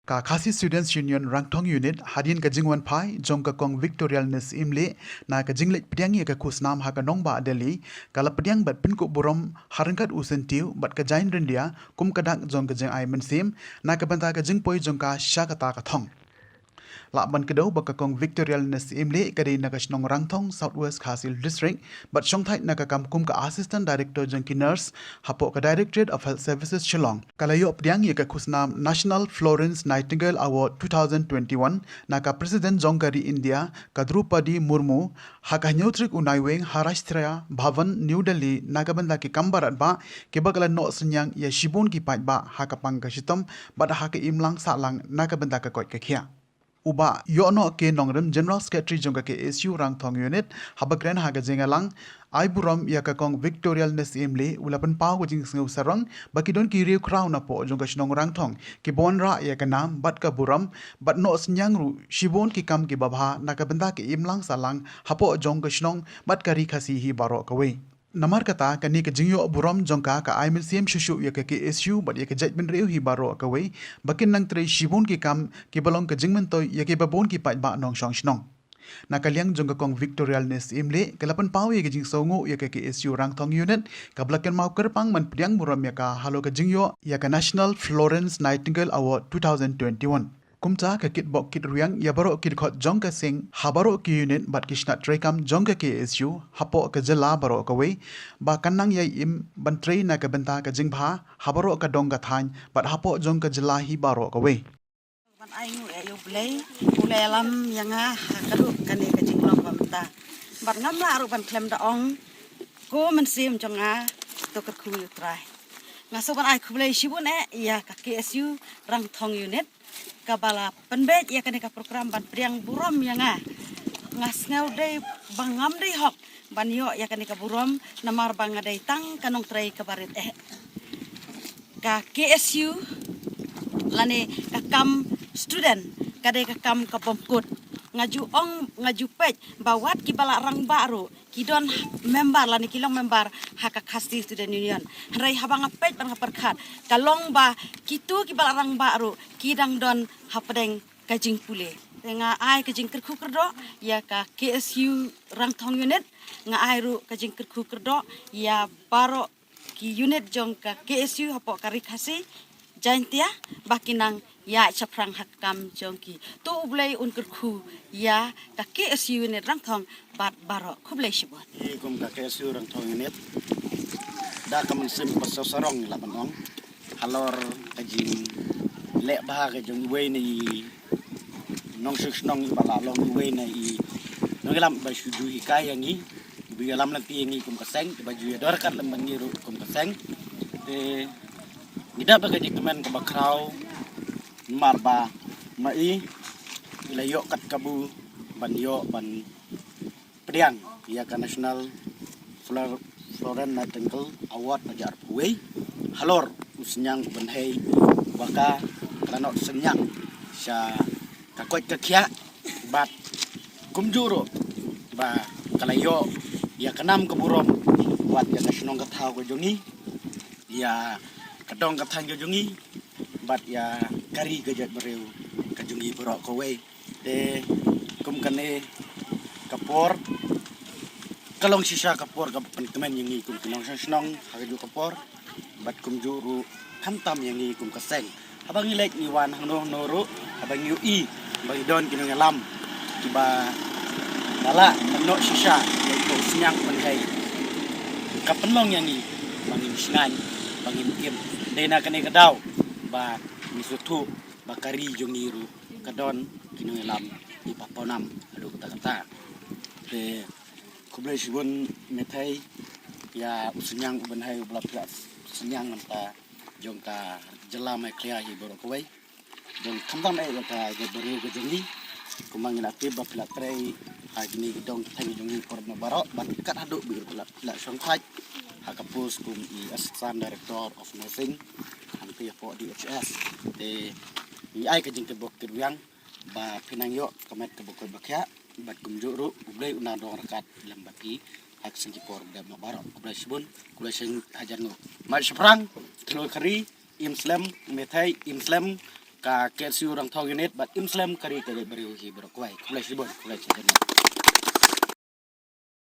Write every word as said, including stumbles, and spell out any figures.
Ka Khasi Students Union Rangthong Unit, hadien ka jingwan phai jong ka Kong Victorialness Imleh na ka jingleit pdiang ïa ka khusnam ha ka nongbah Delhi, ka la pdiang bad pynkup burom ha ryngkat u syntiew bad ka jaiñ ryndia kum ka dak jong ka jingai mynsiem na ka bynta ka jingpoi jong ka sha kata ka thong. Lah ban kdew ba ka Kong Victorialness Imleh ka dei na ka shnong Rangthong, South West Khasi Hills District, bad shongthait na ka kam kum ka Assistant Director jong ki Nurse hapoh ka Directorate of Health Services, Shillong. Ka la ïoh pdiang ïa ka khusnam National Florence Nightingale Award two thousand twenty-one na ka President jong ka ri India, ka Droupadi Murmu, ha ka hynñiew tarik u Naiwieng ha Rashtriya Bhavan, New Delhi, na ka bynta ki kam baratbah kiba ka la noh synñiang ïa shibun ki paidbah ha ka pang ka shitom bad ha ka imlang sahlang na ka bynta ka koit ka khiah. U Bah Ïohnoh K Nongrim, General Secretary jong ka K S U Rangthong Unit, haba kren ha ka jingïalang ai burom ïa ka Kong Victorialness Imleh, u la pynpaw ka jingsngew sarong ba ki don ki riewkhraw napoh jong ka shnong Rangthong kiba wanrah ïa ka nam bad ka burom bad noh synñiang ruh shibun ki kam kiba bha na ka bynta ka imlang sahlang hapoh jong ka shnong bad ka ri Khasi hi baroh kawei. Namar kata, kane ka jingïoh burom jong ka ka ai mynsiem shuh shuh ïa ka K S U bad ïa ka jaitbynriew hi baroh kawei ba kin nang trei shibun ki kam kiba long ka jingmyntoi ïa kiba bun ki paidbah nongshong shnong. Na ka liang jong ka Kong Victorialness Imleh, ka la pynpaw ïa ka jingsngewnguh ïa ka K S U Rangthong Unit kaba la kynmaw kyrpang ban pdiang burom ïa ka halor ka jingïoh ïa ka National Florence Nightingale Award two thousand twenty-one. Kumta ka kitbok kitrwiang ïa baroh ki dkhot jong ka seng ha baroh ki unit bad ki shnat treikam jong ka K S U hapoh ka jylla baroh kawei ba kan nang ïai im ban trei na ka bynta ka jingbha ha baroh ka dong ka thaiñ bad hapoh jong ka jylla hi baroh kawei. Ban ai nguh ïa U Blei, U Blei ïalam ïa nga ha ka ruh kane ka jinglong ba mynta. Bad ngam lah ruh ban khlem da ong, ko mynsiem jong nga, to kyrkhu ïa U Trai. Nga sngewbha ban ai khublei shibun eh ïa ka K S U Rangthong Unit kaba la pynbeit ïa kane ka program ban pdiang burom ïa nga. Nga sngew dei ba ngam dei hok ban ïoh ïa kane ka burom namar ba nga dei tang ka nongtrei kaba rit eh. Ka K S U lane ka kam student ka dei ka kam ka bym kut. Nga ju ong, nga ju peit ba wat kiba la rangbah ruh ki don member lane ki long member ha ka Khasi Student Union. Hynrei haba nga peit bad nga pyrkhat, ka long ba kito kiba la rangbah ruh ki dang don hapdeng ka jingpule. Te nga ai ka jingkyrkhu kyrdoh ïa ka K S U Rangthong Unit, nga ai ruh ka jingkyrkhu kyrdoh ïa baroh ki unit jong ka K S U hapoh ka Ri Khasi Jaintia ba ki nang ïaid shaphrang ha ka kam jong ki. To U Blei un kyrkhu ïa ka K S U Unit Rangthong bad baroh. Khublei shibun. Ngi kum ka K S U Rangthong Unit, da ka mynsiem ba sngewsarong ngi lah ban ong halor ka jingleh bha ka jong iwei na i nongshong shnong iba la long iwei na i nongïalam ba shu ju hikai ïa ngi, ba ïalam lynti ïa ngi kum ka seng, ba ju ïadon ryngkat lem bad ngi ruh kum ka seng. Te ngi dap da ka jingkmen kaba khraw namar ba ma i i la ïoh kat kabu ban ïoh ban pdiang ïa ka National Flor-, Florence Nightingale Award hajar arphew wei halor u synñiang u bynhei ba ka la noh synñiang sha ka koit ka khiah bad kumjuh ruh ba ka la ïoh ïa ka nam ka burom wat ïa ka shnong ka thaw ka jong ngi, ïa ka dong ka thaiñ ka jong ngi bad ïa ka ri ka jaitbynriew ka jong ngi baroh kawei. Te kum kane ka por ka long shisha ka por kaba pynkmen ïa ngi kum ki nongshong shnong ha kajuh ka por bad kumjuh ruh khamtam ïa ngi kum ka seng. Haba ngi leit ngi wan hangno hangno ruh, haba ngi ïohi ba ngi don ki nongïalam kiba la lah ban noh shisha ïa uto u synñiang u bynhei, ka pynlong ïa ngi ba ngin shngaiñ, ba ngin im. Dei na kane ka daw ba ngi sngewthuh ba ka ri jong ngi ruh ka don ki nongïalam kiba pawnam haduh katta katta. Te khublei shibun Mithei ïa u synñiang u bynhei uba la pynlong synñiang na ka bynta jong ka jylla Meghalaya hi baroh kawei. Jong khamtam eh ïa ka jaitbynriew ka jong ngi. Kumba ngi la tip ba phi la trei ha kine ki dong thaiñ jong ngi por baroh bad kat haduh ba phi la, phi la shongthait ha ka post kum i Assistant Director of Nursing hangtei hapoh D H S. Te ngi ai ka jingkyrkhu kyrdoh ba phin nang ïoh ka met kaba koit ba khiah bad kumjuh ruh U Blei un nang dong ryngkat lem bad phi ha ka sngi ki por ba dep noh baroh. Khublei shibun, khublei shibun hajar nguh. Mad shaphrang, khlur ka ri, im slem, Mithei, im slem, ka K S U Rangthong Unit bad Imslem ka ri ka jaitbynriew hi baroh. Khublei, khublei shibun, khublei shibun.